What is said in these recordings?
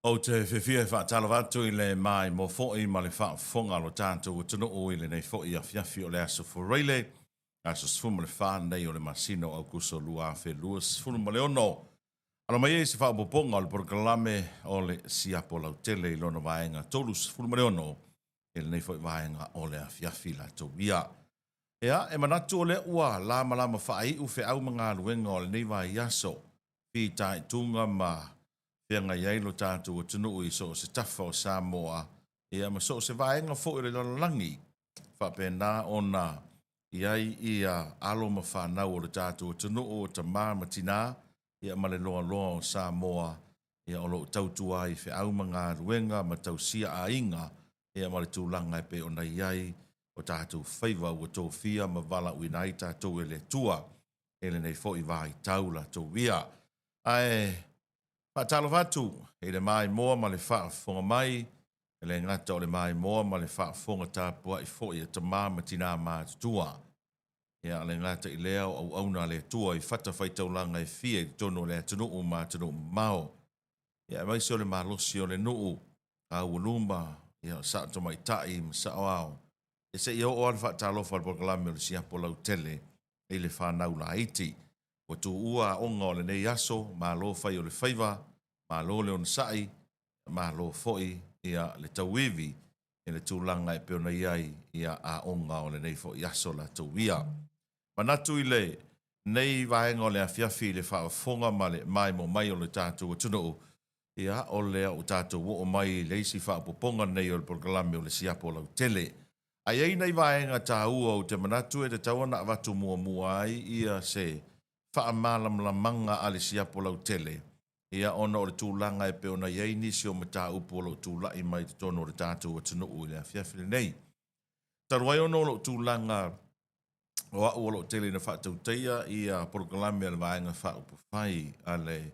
Ou te fiafia e faatalofa atu i le maimoa foi ma le faafofoga a lo tatou atunuu i lenei foi afiafi o le aso Faraile, aso 14 lenei o le masina o Aokuso 2026. Alo mai ai se faaopoopoga o le polokalame o le Siapo Lautele i lona vaega 36 i lenei foi vaega o le afiafi latou ia. Ia, e manatu o lea ua lamalama faaiu feau ma galuega o lenei vaiaso, fitaituga ma feagai ai lo tatou atunuu i so o se tafa o Samoa, ia ma so o se vaega foi o le lalolagi, faapena ona i ai ia alo ma fanau o le tatou atunuu, o tama ma tina, ia ma le loaloa o Samoa, ia o lo o tautua ai i feau ma galuega ma tausia aiga, ia ma le tulaga e pei ona i ai o tatou faiva ua tofia ma valaauina ai tatou e le Atua i lenei foi vaitau latou ia. Ae faatalofa atu i le maimoa ma le faafofoga mai, e le gata o le maimoa ma le faafofoga tapuai foi a tama ma tina matutua. Ia, e le gata i lea o auauna a le Atua i fatafaitaulaga e fia i totonu o le atunuu ma atunuu mamao. Ia, aemaise o le malosi o le nuu, aualuma, ia, o sao tamaitai ma saoao. Ia seia oo lava le faatalofa a le polokalame o le Siapo Lautele i le fanau laiti. Ua tuua aoga o lenei aso, malo fai o le faiva, malo le onosai, malo foi ia le tauivi i le tulaga e pei ona i ai ia aoga o lenei foi aso latou ia. Manatu i lenei vaega o le afiafi i le faafofoga ma le maimoa mai o le tatou atunuu, ia o lea ua tatou oo mai i le isi faaopoopoga lenei o le polokalame o le Siapo Lautele. Ae i ai nai vaega taua ou te manatu e tatau ona avatu muamua ai ia se faamalamalamaga a le Siapo Lautele, ia ona o le tulaga e pei ona i ai nisi o mataupu o lo o tulai mai i totonu o le tatou atunuu i le afiafi lenei. Talu ai ona o lou tulaga o au o lo o tele ina faatautaia ia polokalame a le Vaega Faaupufai a le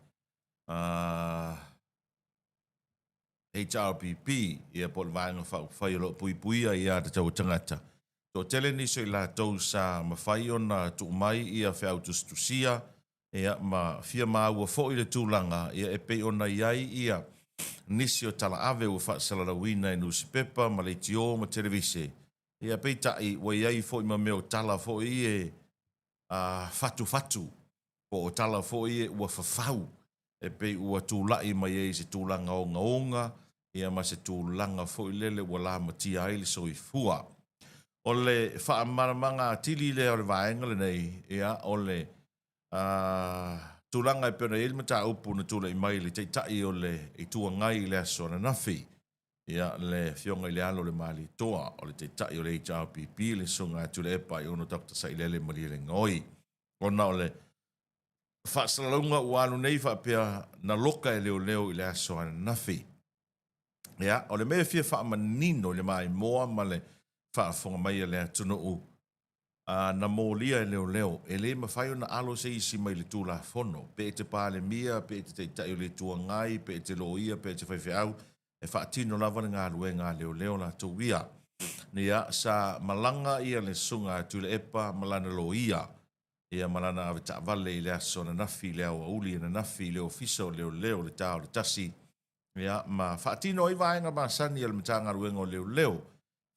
HRPP, ia po o le Vaega Faaupufai o lo o puipuia ia tatau a tagata, toatele nisi o i latou sa mafai ona tuu mai ia feau tusitusia, ia ma fia maua foi le tulaga ia e pei ona i ai ia nisi o talaave ua faasalalauina e nusipepa ma leitio ma televise, ia peitai ua i ai foi ma mea o tala foi e fatufatu po o tala foi ua fafau e pei ua tulai mai ai se tulaga ogaoga ia ma se tulaga foi lele ua lamatia ai le soifua. O le faamalamalamaga atili lea o le vaega lenei, ia o le tulaga e pei ona i ai le mataupu na tulai mai i le Taitai o le Itu Agai i le aso ananafi, ia le Afioga i le Alo o le Malietoa, o le Taitai o le HRPP, le Susuga ia Tuilaepa Aiono Dr. Sailele Malielegaoi, ona o le faasalalauga ua alu nei faapea na loka e leoleo i le aso ananafi. Ia, o le mea e fia faamanino i le maimoa ma le faafofoga mai a le atunuu, na molia e leoleo, e le mafai ona alo se isi mai le Tulafono, pe e te Palemia, pe e te Taitai o le Itu Agai, pe e te Loia, pe e te Faifeau, e faatino lava le galuega a leoleo latou ia. Ia, sa malaga ia le Susuga a Tuilaepa ma lana loia, ia ma lana avetaavale i le aso ananafi i le aoauli ananafi i le Ofisa o Leoleo i le ta o le 1, ia, ma faatino ai vaega masani a le Matagaluega o Leoleo,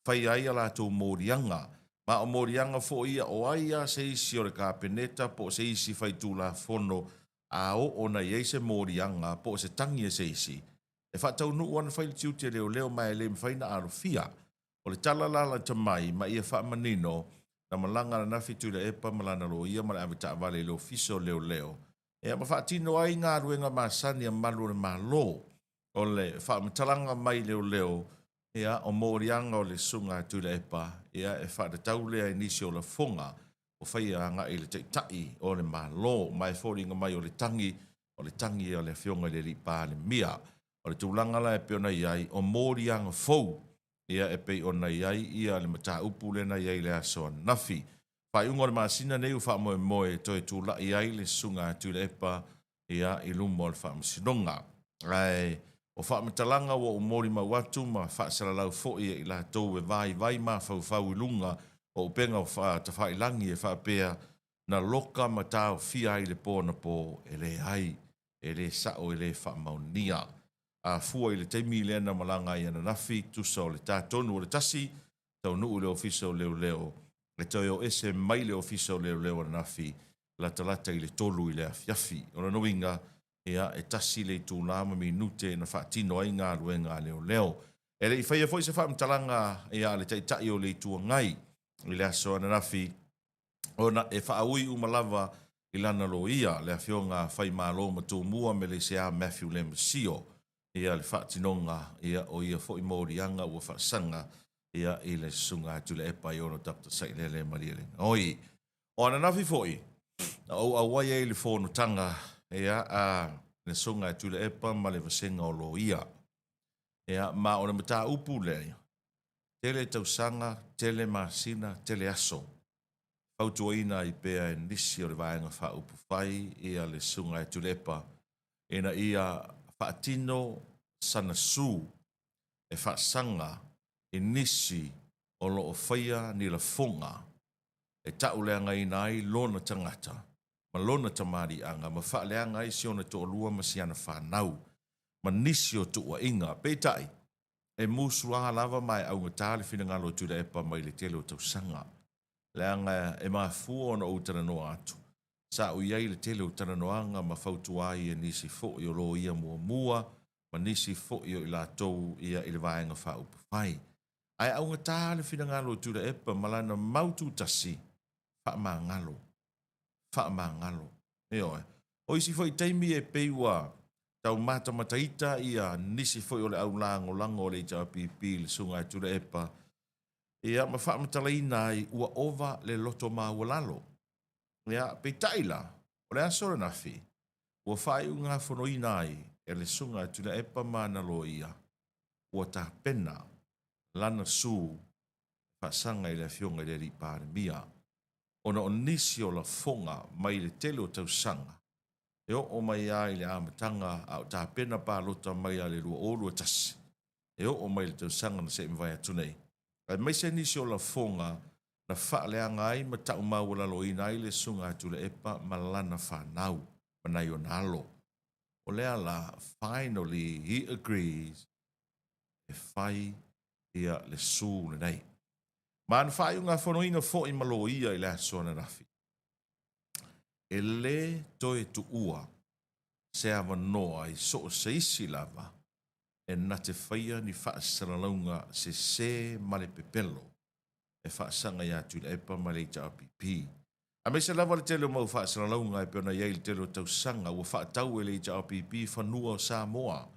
faia ai a latou moliaga. Ma o moliaga foi ia o ai lava se isi o le Kapeneta po o se isi faitulafono a oo ona i ai se moliaga po o se tagi a se isi, e faataunuu ana fai le tiute leoleo ma e le mafai ona alofia. O le tala la lata mai ma ia faamanino, na malaga ananafi Tuilaepa ma lana loia ma le avetaavale i le Ofisa o Leoleo, ia ma faatino ai galuega masani a malu o le Malo. O le faamatalaga mai leoleo, ia, o moliaga o le Susuga a Tuilaepa, ia, e faatatau lea i nisi o lafoga ua faia agai i le Taitai o le Malo, ma e foliga mai o le tagi, o le tagi a le Afioga i le Alii Palemia. O le tulaga la e pei ona i ai, o moliaga fou, ia, e pei ona i ai ia le mataupu lea na i ai i le aso ananafi. Faaiuga o le masina nei ua faamoemoe e toe tulai ai le Susuga a Tuilaepa ia i luma o le Faamasinoga. Ae o faamatalaga ua ou molimau atu ma faasalalau foi e i latou e vaivai mafaufau i luga o upega tafailagi e faapea na loka ma taofia ai le po anapo, e leai, e le sao e le faamaonia. A fua i le taimi lea na malaga ai ananafi, tusa o le ta tonu o le tasi, taunuu i le Ofisa o Leoleo, e toe o ese mai le Ofisa o Leoleo ananafi, latalata i le tolu i le afiafi. O lona uiga, ia, e tasi le itula ma minute na faatino ai galuega a leoleo. E le i faia foi se faamatalaga ia a le Taitai o le Itu Agai i le aso ananafi, ona e faaui uma lava i lana loia, le Afioga a Faimalo Matumua Meleisea Matthew Lemisio, ia le faatinoga ia o ia foi moliaga ua faasaga ia i le Susuga a Tuilaepa Aiono Dr. Sailele Malielegaoi. O ananafi foi, na ou auai ai i le fonotaga ia a le Susuga a Tuilaepa ma le Vasega o Loia. Ia, ma o le mataupu lea, tele tausaga, tele masina, tele aso, fautuaina ai pea e nisi o le Vaega Faaupufai ia le Susuga ia Tuilaepa ina ia faatino sana sue e faasaga i nisi o lo o faia ni lafoga e tauleagaina ai lona tagata ma lona tamaliiaga ma faaleaga ai si ona toalua ma si ana fanau ma nisi o tuuaiga. Peitai, e musuā lava ma e augata le finagalo o Tuilaepa mai le tele o tausaga. Leaga e mafua ona ou talanoa atu, sa ou i ai i le tele o talanoaga ma fautua ai e nisi foi o loia muamua ma nisi foi o i latou ia i le Vaega Faaupufai. Ae augata le finagalo o Tuilaepa ma lana mau tutasi, faamagalo, faamagalo. Ioe. O isi foi taimi e pei ua tau matamataita ia nisi foi o le au lagolago o le HRPP i le Susuga ia Tuilaepa, ia ma faamatalaina ai ua ova le loto maualalo. Ia, peitai la, o le aso ananafi, ua faaiugafonoina ai e le Susuga ia Tuilaepa ma ana loia, ua tapena lana sue e faasaga i le Afioga i le Alii Palemia, ona o nisi o lafoga mai le tele o tausaga e oo mai lava i le amataga a o tapena palota mai lava i le 2021 e oo mai i le tausaga na se i mavae atu nei, aemaise nisi o lafoga na faaleaga ai ma tau maualaloina ai le Susuga a Tuilaepa ma lana fanau ma nai ona alo. O lea la, finally he agrees e fai ia le sue lenei. Ma na faaiugafonoina foi ma loia i le aso ananafi. E le toe tuua se avanoa i so o se isi lava e na te faia ni faasalalauga sese ma le pepelo e faasaga ia Tuilaepa ma le HRPP. Aemaise lava le tele o mau faasalalauga e pei ona i ai i le tele o tausaga ua faatau e le HRPP fanua o Samoa,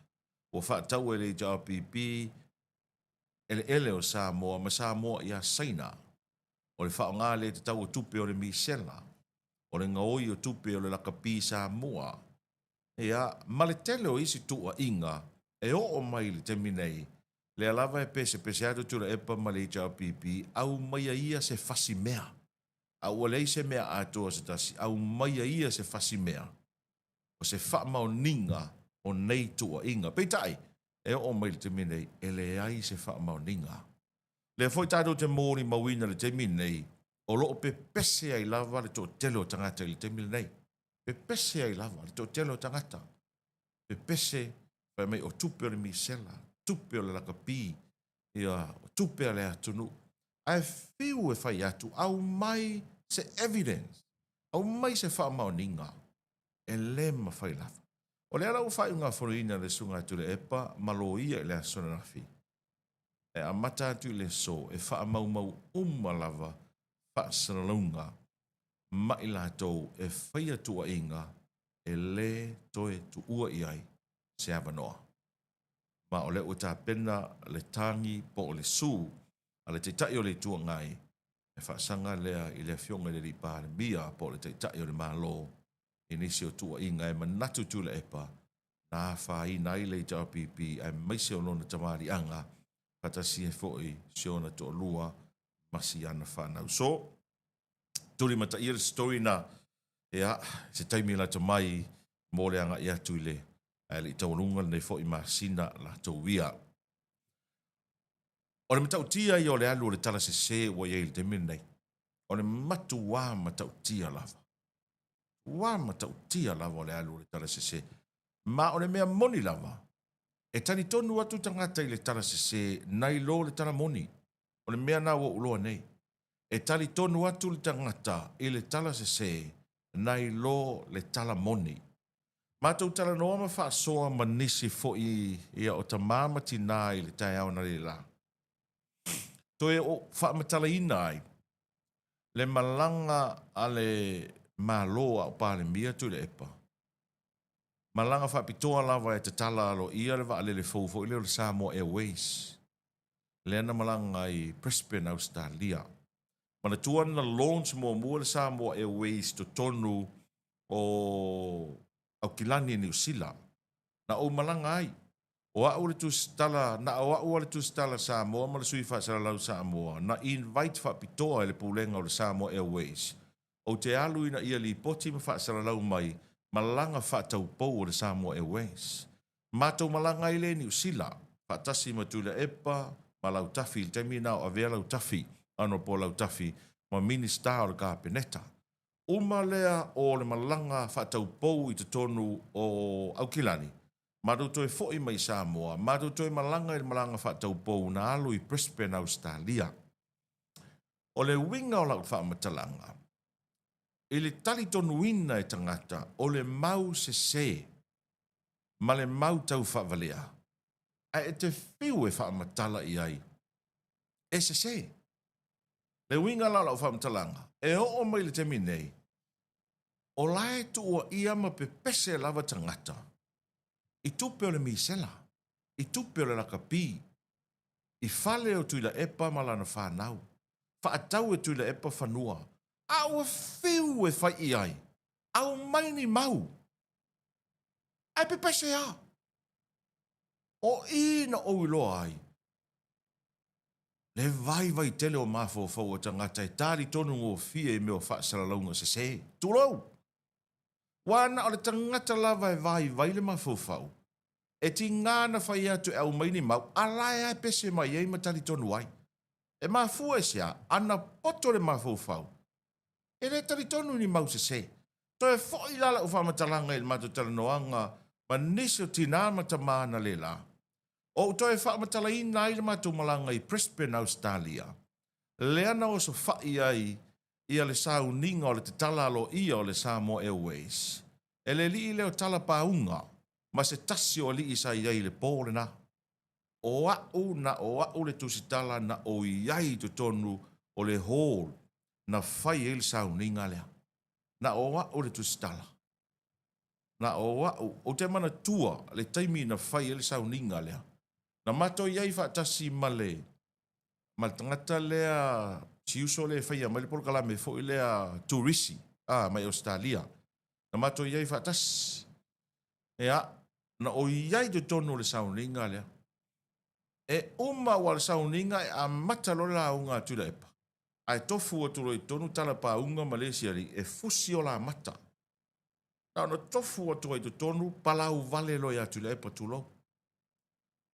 ua faatau e le HRPP eleele o Samoa ma Samoa ia Saina. O le faaaoga le tatau o tupe o le misela, o le gaoi o tupe o le lakapi Samoa, ia, ma le tele o isi tuuaiga e oo mai i le taimi nei, lea lava e pesepese atu Tuilaepa ma le HRPP, aumaia ia se fasi mea. A ua leai se mea atoa se tasi, aumaia ia se fasi mea o se faamaoniga o nei tuuaiga. Peitai, e oo mai i le taimi nei, e leai se faamaoniga. Lea foi tatou te molimauina i le taimi nei, o lo o pepese ai lava le toatele o tagata i le taimi lenei. Pepese ai lava le toatele o tagata. Pepese fai mai o tupe o le misela, tupe o le lakapi, ia, o tupe a le atunuu. Ae fiu e fai atu, aumai se evidence, aumai se faamaoniga, e le mafai lava. O lea la ua faaiugafonoina e le Susuga a Tuilaepa ma loia i le aso ananafi, e amata atu i le aso e faamaumau uma lava faasalalauga ma i latou e faia tuuaiga e le toe tuua i ai se avanoa. Ma o lea ua tapena le tagi po o le sue a le Taitai o le Itu Agai e faasaga lea i le Afioga i le Alii Palemia po o le Taitai o le Malo i nisi o tuuaiga e manatu Tuilaepa na afaina ai le HRPP aemaise o lona tamaliiaga faatasi ai foi si ona toalua ma si ana fanau. So, tulimataia le story na, ia, se taimi lata mai mo le agai atu i le ae le i taualuga lenei foi masina latou ia. O le matautia ia o le alu o le tala sese ua i ai i le taimi lenei. O le matuā matautia lava. Ua matautia lava o le alu o le tala sese. Ma o le mea moni lava, E talitonu atu tagata i le tala sese nai lo le tala moni. O le mea na ua ou iloa nei. E talitonu atu le tagata i le tala sese nai lo le tala moni. Matou talanoa ma faasoa ma nisi foi ia o tamā ma tinā i le taeao analeila. Toe o faamatalaina ai le malaga a le Malo a o Palemia Tuilaepa, malaga faapitoa lava e tatala aloaia le vaalele fou foi lea o le Samoa Airways, lea na malaga ai i Brisbane, Ausetalia. Manatua na launch muamua le Samoa Airways i totonu o Aukilani i Niu Sila. Na ou malaga ai. O au le tusitala, na o au a le tusitala Samoa ma le sui faasalalau Samoa na invite faapitoa e le Pulega o le Samoa Airways. Ou te alu ina ia lipoti ma faasalalau mai malaga faataupou o le Samoa Airways. Matou malaga ai lea i Niu Sila, faatasi ma Tuilaepa ma Lautafi i le taimi lena o avea Lautafi, Honourable Lautafi, ma Minisita o le Kapeneta. Uma lea o le malaga faataupou i totonu o Aukilani, matou toe foi mai i Samoa, matou toe malaga i le malaga faataupou na alu i Brisbane, Ausetalia. O le uiga o lau faamatalaga, i le talitonuina e tagata o le mau sese ma le mau taufaavalea, ae e te fiu e faamatala i ai, e sese. Le uiga la o lau faamatalaga, e oo mai i le taimi nei, o la e tuuaia ma pepese lava tagata i tupe o le misela, i tupe o le lakapi, i fale o Tuilaepa ma lana fanau, faatau e Tuilaepa fanua, a ua fiu e fai i ai, aumai ni mau, ae pepese lava. O i na ou iloa ai le vaivai tele o mafaufau o tagata e talitonu gofie i mea o faasalalauga sese. Tulou! Ua na o le tagata lava e vaivai le mafaufau, e tiga na fai atu e aumai ni mau, a la e pese mai ai ma talitonu ai. E mafua i se a? Ana poto le mafaufau, e le talitonu i ni mau sese. Toe foi la lau faamatalaga i le matou talanoaga ma nisi o tinā ma tamā analeila, Ou toe faamatalaina ai le matou malaga i Brisbane, Ausetalia, lea na osofai ai ia le sauniga o le tatala aloaia o le Samoa Airways e le alii lea o Talapauga ma se tasi o alii sa i ai i le po lena. O au na o au le tusitala na ou i ai i totonu o le hall na fai ai le sauniga lea. Na o au le tusitala. Na o au, ou te manatua le taimi na fai ai le sauniga lea. Na matou i ai faatasi ma le, ma le tagata lea, si uso lea e faia mai le polokalame foi lea turisi, a, mai Ausetalia. Na matou i ai faatasi. Ea, na ou i ai i totonu o le sauniga lea. E uma aua o le sauniga e amata loa le lauga a Tuilaepa, ae tofu atu loa i totonu talapauga ma le isi alii e fusi o la mata. Na ona tofu atu ai i totonu, palau vale loa ia Tuilaepa, tulou.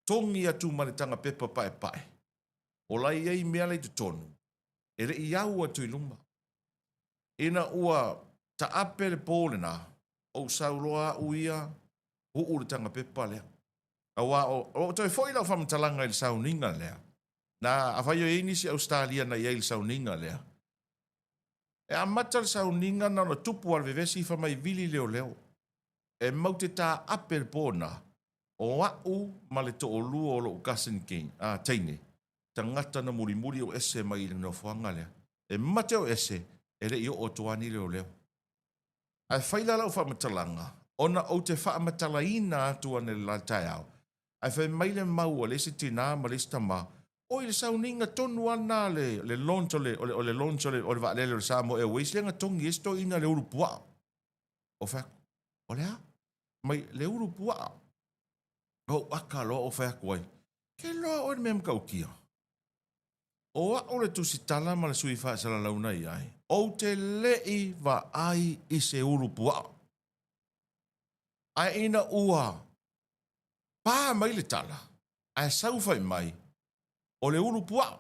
Togi atu ma le taga pepa paepae, o la e i ai mea la i totonu, e le i au atu i luma. Ina ua taape le po lena, ou sau loa au ia, uu le taga pepa lea. Aua o lo o toe foi lau faamatalaga i le sauniga lea, na afai o i ai nisi Ausetalia na i ai i le sauniga lea, E amata le sauniga na ona tupu lava le vevesi fai mai vili leoleo. E mau te taape le po na, o a'u ma le to'olua o lo'u cousin king, a, teine, tagata na mulimuli o ese mai i le nofoaga lea. E mate o ese, e le i oo atu a ni leoleo. Ae fai la lau faamatalaga, ona ou te faamatalaina atu ana i le la taeao, ae fai mai le mau a le isi tinā ma le isi tamā, Oi, le sauniga tonu lava lena a le, le launch o le, o le, o le launch o le, o le vaalele o le Samoa Airways lea na togi ai si toeaina le ulu puaa. Ou fai atu, o le a? Mai, le ulu puaa. Ou aka loa ou fai atu ai, ke loa oe le mea matautia. O au le tusitala ma le sui faasalalau na i ai, ou te le i vaai i se ulu puaa. Ae ina ua pa mai le tala, ae sau fai mai, o le ulu puaa.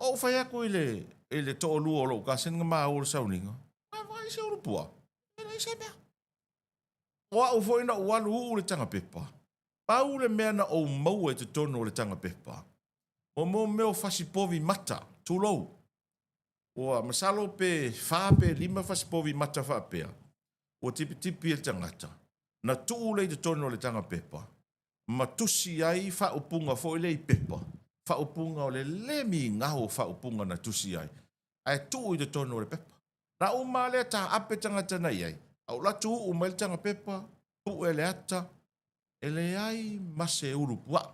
Ou fai atu i le, i le toalua o lou cousin na maua le sauniga, a vaai se ulu puaa, e leai se mea. O au foi na ou alu uu le taga pepa, pau le mea na ou maua i totonu o le taga pepa, o mo mea o fasi povi mata, tulou. Ua masalo pe fa pe lima fasi povi mata faapea, ua tipitipi e le tagata, na tuu lea i totonu o le taga pepa, ma tusi ai faaupuga foi lea i pepa, faaupuga o le le migao o faaupuga na tusi ai, ae tuu i totonu o le pepa. Na uma lava lea taape tagata na i ai, a ou alu atu uu mai le taga pepa, pue le ata, e leai ma se ulu puaa.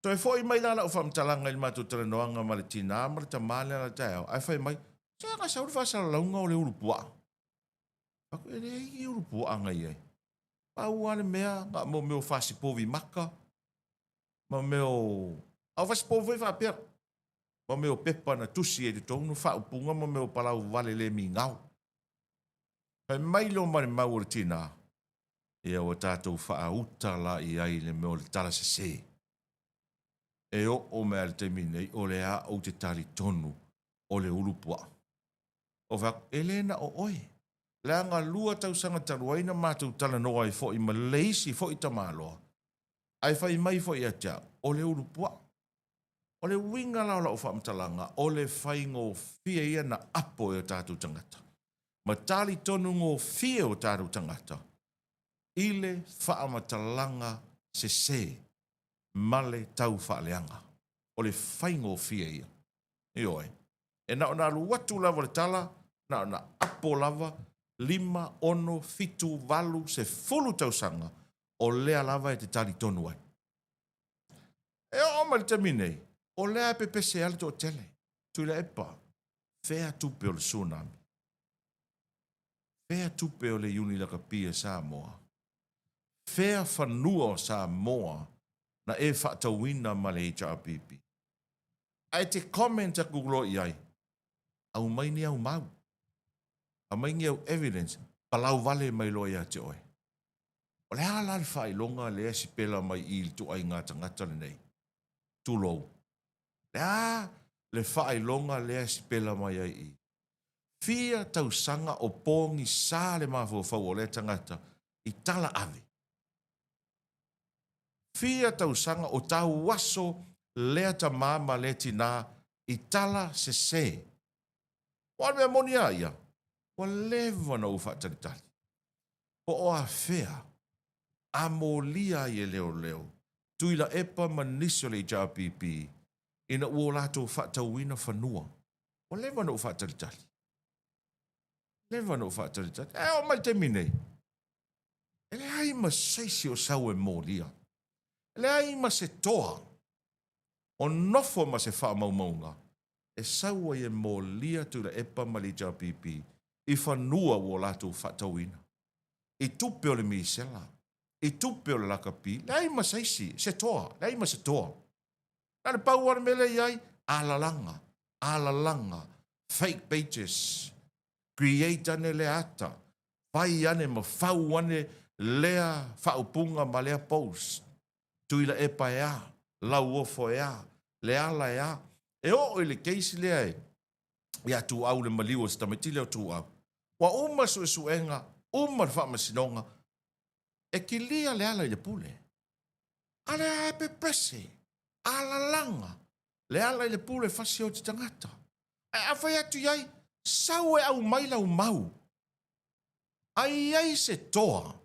Toe foi mai la lau faamatalaga i le matou talanoaga ma le tina ma le tama lea i le taeao, ae fai mai, Se na sau le faasalalauga o le ulu puaa. Fai atu, e leai ni ulu puaa na i ai. Pau lava le mea, na o mea o fasi povi maka, ma mea o... A o fasi povi foi faapea, ma mea o pepa na tusi ai i totonu faaupuga ma mea o palau vale le migao. Fai mai loa ma le mau o le tina, ia ua tatou faauta la i ai i le mea o le tala sese. E oo mai lava i le taimi nei, o lea ou te talitonu o le ulu puaa. Ou fai atu, e le na o oe. Leaga lua tausaga talu ai na matou talanoa ai foi ma le isi foi tamaloa, ae fai mai foi ia te au, o le ulu puaa. O le uiga la o lau faamatalaga, o le faigofie ia na apo e o tatou tagata, ma talitonu gofie o tatou tagata i le faamatalaga sese ma le taufaaleaga. O le faigofie ia. Ioe. E na ona alu atu lava le tala, na ona apo lava, 5, 6, 7, 8, 10 tausaga, o lea lava e te talitonu ai. E oo mai le taimi nei, o lea e pepese lava le toatele. Tuilaepa, fea tupe o le tsunami? Fea tupe o le Iuni Lakapi a Samoa? Fea fanua o Samoa na e faatauina ma le HRPP? Ae e te comment atu loa i ai, aumai ni au mau, aumai ni au evidence, palau vale mai loa ia te oe. O le a la le faailoga lea e sipela mai i i le ituaiga tagata lenei? Tulou. Le a le faailoga lea e sipela mai ai i i? Fia tausaga o pogisa le mafaufau o lea tagata i tala ave? Fia tausaga o tauaso lea tama ma lea tina i tala sese? Aua o le mea moni lava ia, ua leva ona ou faatalitali. Po o afea a molia ai e leoleo Tuilaepa ma nisi o le HRPP ina ua o latou faatauina fanua. Ua leva ona ou faatalitali. Leva ona ou faatalitali. Ae oo mai i le taimi nei, e leai ma se isi o sau e molia. E leai ma se toa o nofo ma se faamaumauga e sau ai e molia Tuilaepa ma le HRPP i fanua ua o latou faatauina, i tupe o le misela, i tupe o le lakapi, leai ma se isi, se toa, leai ma se toa. Na o le pau lava le mea lea e i ai, alalaga, alalaga, fake pages, create ane lea ata, fai ane ma fau ane lea faaupuga ma lea post. Tuilaepa e a, Lauofo e a, Leala e a. E oo i le case lea e ia Tuau le maliu o si tamaiti lea o Tuau. Ua uma suesuega, uma le faamasinoga, e kilia Leala i le pule. A lea e pepese, alalaga, Leala i le pule fasi o te tagata. Ae a fai atu i ai, sau e aumai lau mau. A i ai se toa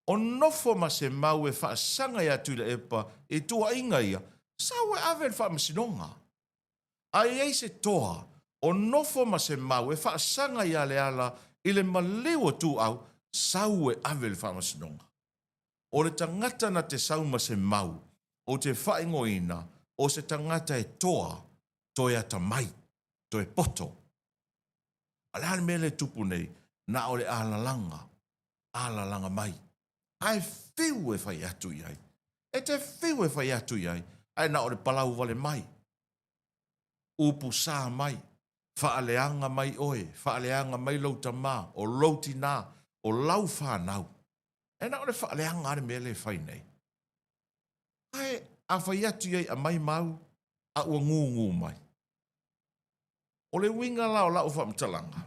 o nofo ma se mau e faasaga iā Tuilaepa i tuuaiga ia, sau e ave i le faamasinoga. A i ai se toa o nofo ma se mau e faasaga iā Leala i le maliu o Tuau, sau e ave i le faamasinoga. O le tagata na te sau ma se mau, ou te faaigoaina o se tagata e toa, toe atamai, toe poto. A o le a le mea lea e tupu nei? Na o le alalaga, alalaga mai. Ae fiu e fai atu i ai. E te fiu e fai atu i ai, ae na o le palau vale mai. Upu sa mai, faaleaga mai oe, faaleaga mai lou tama, o lou tina, o lau fanau. E na o le faaleaga lava le mea lea e fai nei. Ae a fai atu i ai, aumai mau, a ua gugu mai. O le uiga la o lau faamatalaga,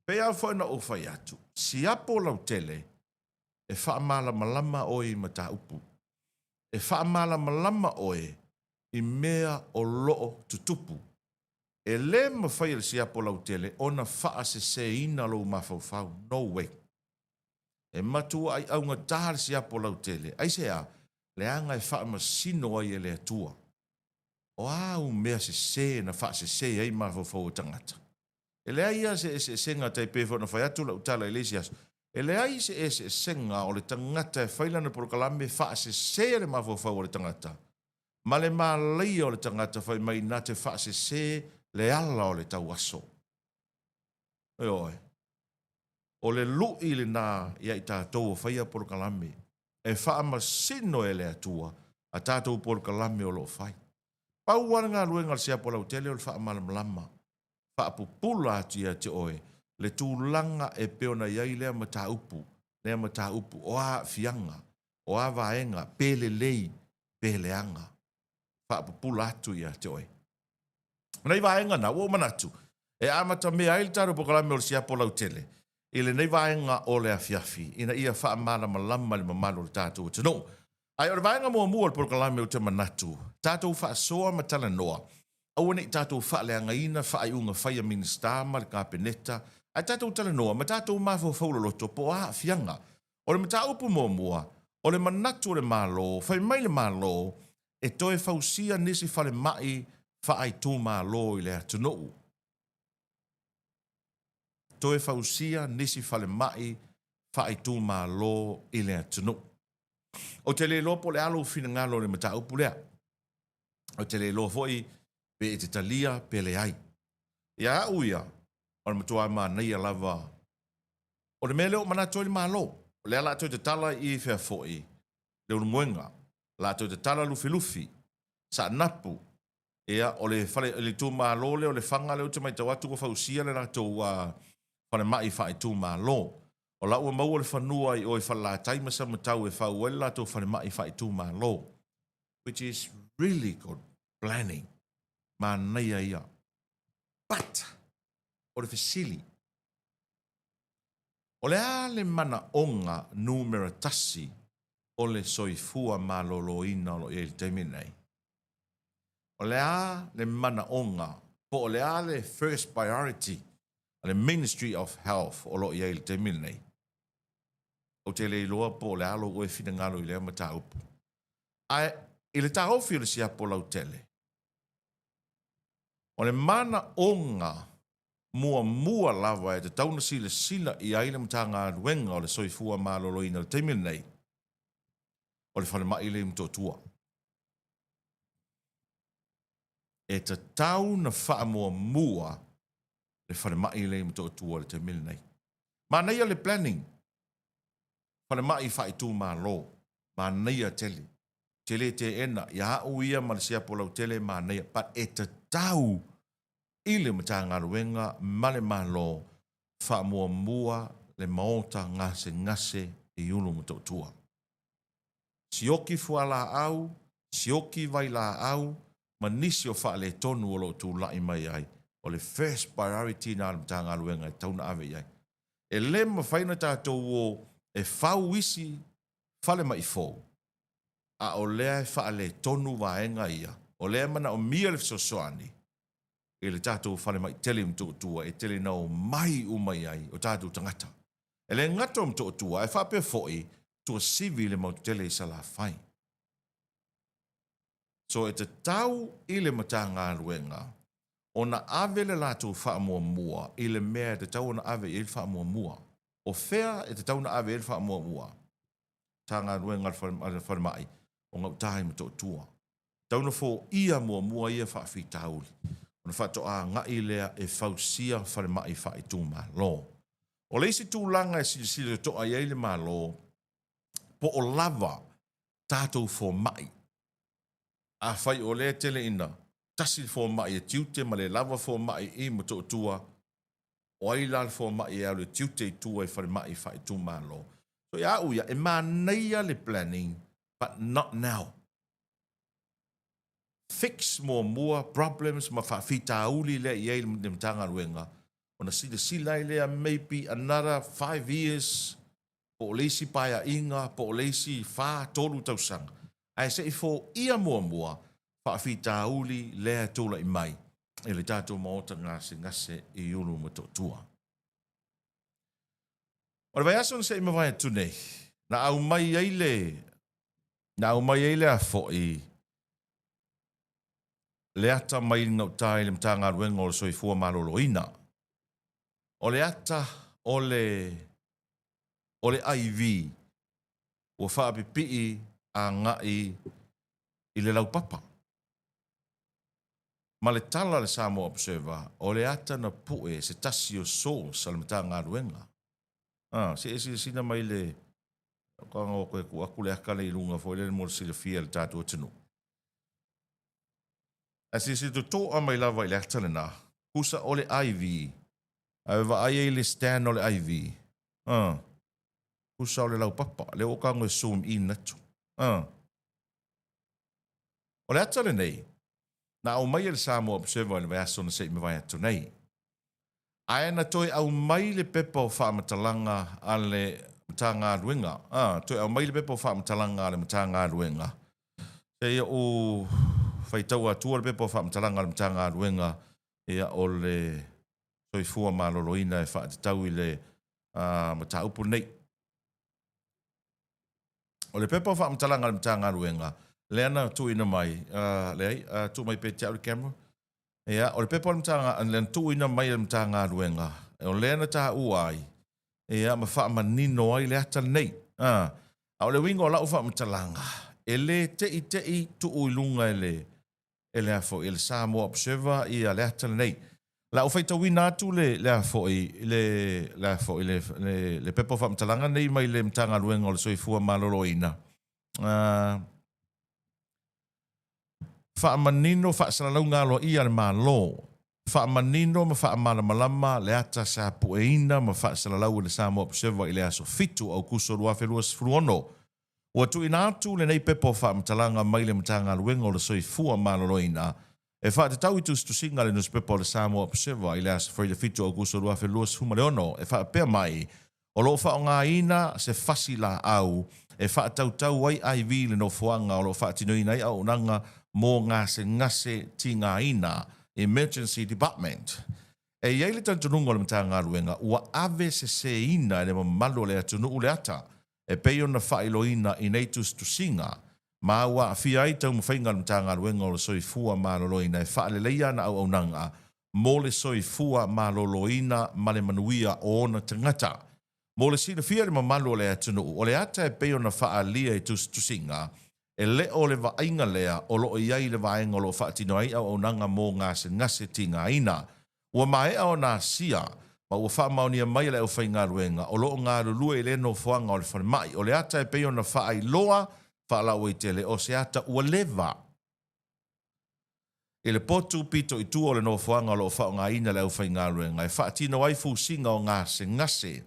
pei lava foi ona ou fai atu, siapo lautele. E faamalamalama oe i mataupu. E faamalamalama oe i mea o lo o tutupu. E le mafai e le siapo lautele ona faaseseina lou mafaufau. No way. E matuai augata le siapo lautele. Aisea? Leaga e faamasino ai e le Atua. O a au mea sese na faasese ai mafaufau o tagata? E leai lava se eseesega tai pei foi ona fai atu lau tala i le isi aso, e leai se eseesega o le tagata e fai lana polokalame faasese le mafaufau o le tagata ma le malaia o le tagata fai mai na te faasese le ala o le tauaso. Ioe. O le lui lena ia i tatou o faia polokalame, e faamasino e le Atua a tatou polokalame o lo o fai. Pau lava le galuega a le siapo lautele o le faamalamalama, faapupula atu ia te oe le tulaga e pei ona i ai lea mataupu, lea mataupu, o a aafiaga, o a vaega, pe lelei, pe leaga. Faapupula atu ia te oe. O nei vaega na, ua ou manatu, e amatamea ai le tatou polokalame o le siapo lautele i lenei vaega o le afiafi ina ia faamalamalama i le mamalu o le tatou atunuu. Ae o le vaega muamua o le polokalame ou te manatu, tatou faasoa ma talanoa, aua ne i tatou faaleagaina faaiuga fai a Minisita ma le Kapeneta, ae tatou talanoa ma tatou mafaufau loloto po o a aafiaga. O le mataupu muamua, o le manatu o le Malo, fai mai le Malo e toe fausia nisi falemai faaitumalo i le atunuu. Toe fausia nisi falemai faaitumalo i le atunuu. Ou te le iloa po o le a lou finagalo i le mataupu lea. Ou te le iloa foi pe e te talia pe leai. Ia au ia, o le matua manaia lava o le mea lea ua manatu ai le Malo. O lea o le a toe tatala i fea foi Leulumoega, o le a toe tatala Lufilufi, Saanapu, ia, o le fale, le itumalo lea o Lefaga lea ou te matau atu ua fausia le latou falemai faaitumalo. O la ua maua le fanua i o i Falelatai ma Samatau e fau ai le latou falemai faaitumalo, which is really good planning. Manaia ia. But, o le fesili, o le a le manaoga numera tasi o le soifua maloloina o lo o i ai i le taimi lenei? O le a le manaoga po o le a le first priority a le Ministry of Health o lo o i ai i le taimi lenei? Ou te le iloa po o le a lou oe finagalo i lea mataupu. Ae i le taofi o le siapo lautele, o le manaoga muamua lava e tatau ona silasila i ai le Matagaluega o le Soifua Maloloina i le taimi lenei, o le falemai lea i Motootua. E tatau ona faamuamua le falemai lea i Motootua i le taimi lenei. Manaia le planning, falemai faaitumalo, manaia tele. Ou te le teena, ia au ia ma le siapo lautele e manaia, but e tatau i le Matagaluega ma le Malo faamuamua le maota gasegase i Ulumotootua. Sioki fualaau, sioki vailaau ma nisi o faaletonu o lo o tulai mai ai, o le first priority lena a le Matagaluega e tatau ona ave i ai. E le mafai ona tatou o e fau isi falemai fou, a o lea e faaletonu vaega ia, o lea e manaomia le fesoasoani i le tatou falemai tele i Motootua e tele ina omai uma i ai o tatou tagata. E le gata o Motootua ae faapea foi Tuasivi i le motu tele i Salafai. So e tatau i le Matagaluega ona ave le latou faamuamua i le mea e tatau ona ave i ai le faamuamua. O fea e tatau ona ave i ai le faamuamua? Matagaluega a le Falemai o gauta i Motootua. Tatau ona foia muamua ia faafitauli ona faatoa agai lea e fausia falemai faaitumalo. O le isi tulaga e silasila totoa i ai le Malo, po o lava tatou fomai. Afai o lea e tele ina tasi le fomai e tiute ma le lava fomai i Motootua, o ai la le fomai e alu e tiute i tua i falemai faaitumalo? So ia au ia, e manaia le planning but not now. Fix muamua problems ma faafitauli lea e i ai le Matagaluega ona silasila ai lea maybe another 5 years. po o le isi paeaiga, po o le isi fa, tolu tausaga, ae se i foia muamua faafitauli lea e tulai mai i le tatou maota gasegase i Ulumotootua. O le vaiaso na se i mavae atu nei, na aumai ai le na aumai ai le a foi le ata mai gauta i le Matagaluega o le Soifua Maloloina. O le ata o le o le IV ua faapipii agai i le laupapa. Ma le tala a le Samoa Observer, o le ata na pue e se tasi o source a le Matagaluega. A, se i e silasila mai i le tago toe tuu atu le ata lea i luga foi lele mo le silafia e le tatou atunuu. Ae silasila totoa mai lava i le ata lena, tusa o le IV, ae vaai ai i le stand o le IV, a, tusa o le laupapa, lea ua ou tago e zoom in atu. A. O le ata lenei, na aumai e le Samoa Observer i le vaiaso na se i mavae atu nei. Ae na toe aumai le pepa o faamatalaga a le Matagaluega, a, toe aumai le pepa o faamatalaga a le Matagaluega. Se i ou faitaua atua le pepa o faamatalaga a le Matagaluega ia, o le Soifua Maloloina e faatatau i le mataupu lenei. O le pepa o faamatalaga a le Matagaluega lea na tuuina mai, leai, tuu mai pea te au le camera. Ia, o le pepa o le Matagaluega, lea na tuuina mai e le Matagaluega, o lea na taua ai, ia, ma faamanino ai le ata lenei. A o le uiga o lau faamatalaga, e le teitei tuu i luga e le e le a foi, e le Samoa Observer ia le ata lenei. O le a ou faitauina atu le, le a foi, le, le a foi, le, le, le pepa o faamatalaga nei mai le Matagaluega o le Soifua Maloloina. Faamanino faasalalauga aloaia a le Malo. Faamanino ma faamalamalama le ata sa pueina ma faasalalau e le Samoa Observer i le aso 7 o Aokuso 2026. Ua tuuina atu lenei pepa o faamatalaga mai le Matagaluega o le Soifua Maloloina e faatatau i tusitusiga a le nusipepa o le Samoa Observer i le aso Faraile 7 Aokuso 2026 e faapea mai, O lo o faaaogaina se fasi laau e faatautau ai IV i le nofoaga o lo o faatinoina ai auaunaga mo gasegase tigaina, emergency department. E i ai le talitonuga o le Matagaluega ua ave seseina e le mamalu o le atunuu le ata e pei ona faailoina i nei tusitusiga, ma ua aafia ai taumafaiga a le Matagaluega o le Soifua Maloloina e faaleleia ana auaunaga mo le soifua maloloina ma le manuia o ona tagata. Mo le silafia e le mamalu o le atunuu, o le ata e pei ona faaalia i tusitusiga, e le o le vaaiga lea o lo o i ai i le vaega o lo o faatino ai auaunaga mo gasegase tigaina. Ua maea ona asia ma ua faamaonia mai e le aufaigaluega o lo o galulue i lea nofoaga o le falemai. O le ata e pei ona faailoa faalauaitele o se ata ua leva i le potu pito i tua o le nofoaga o lo o faaaogaina e le aufaigaluega e faatino ai fusiga o gasegase.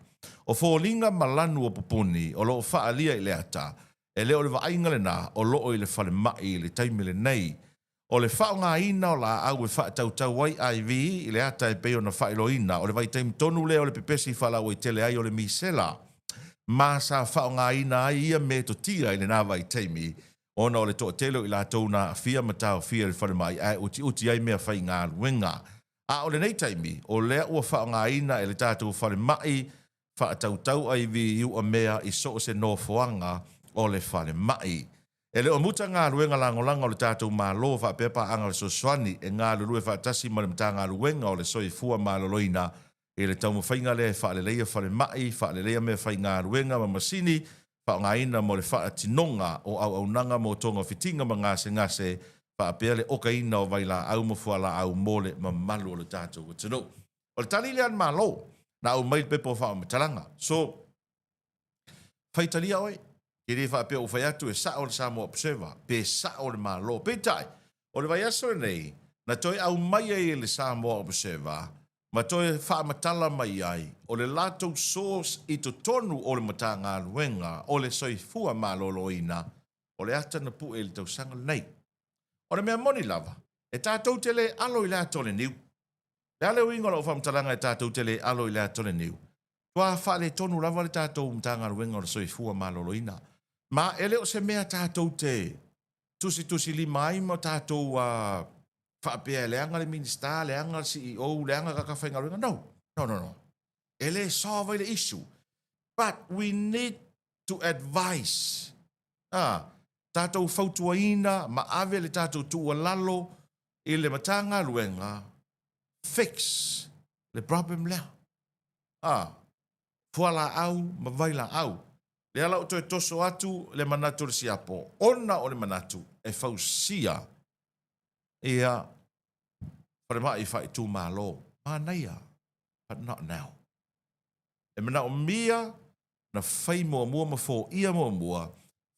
O foliga ma lanu o pupuni o lo o faaalia i le ata, e le o le vaaiga lena o lo o i le falemai i le taimi lenei. O le faaaogaina o laau e faatautau ai IV i le ata e pei ona faailoaina, o le vaitaimi tonu lea o le pepesi faalauaitele ai o le misela, ma sa faaaogaina ai ia metotia i lena vaitaimi ona o le toatele o i latou na aafia ma taofia i le falemai ae utiuti ai meafaigaluega. A o lenei taimi, o lea ua faaaogaina e le tatou falemai faatautau IV i uamea i so o se nofoaga o le falemai. E le o muta galuega lagolago a le tatou Malo faapea paaga fesoasoani e galulue faatasi ma le Matagaluega o le Soifua Maloloina i le taumafaiga lea e faaleleia falemai, faaleleia meafaigaluega ma masini faaaogaina mo le faatinoga o auaunaga mo togafitiga ma gasegase faapea le okaina o vailaau ma fualaau mo le mamalu o le tatou atunuu. O le tali lea a le Malo na aumai i le pepa o faamatalaga. So, faitalia oe. E le faapea ua fai atu e sao le Samoa Observer pe sao le Malo. Peitai, o le vaiaso lenei, na toe aumai ai e le Samoa Observer ma toe faamatala mai ai o le latou source i totonu o le Matagaluega o le Soifua Maloloina, o le ata na pue i le tausaga lenei. O le mea moni lava, e tatou te le alo i le ata o le niu. O le a le uiga o lau faamatalaga e tatou te le alo i le ata o le niu? Matua faaletonu lava le tatou Matagaluega o le Soifua Maloloina. Ma e le o se mea tatou te tusitusilima ai ma tatou faapea e leaga le Minisita, leaga le CEO, leaga tagata faigaluega. No, no, no, no. E le solve ai le issue. But we need to advise. Ah, tatou fautuaina ma ave le tatou tuualalo i le Matagaluega fix le problem lea. Ah, fualaau ma vailaau. Lea la ua toe toso atu le manatu o le siapo, ona o le manatu e fausia ia falemai faaitumalo. Manaia, but not now. E manaomia na fai muamua ma foia muamua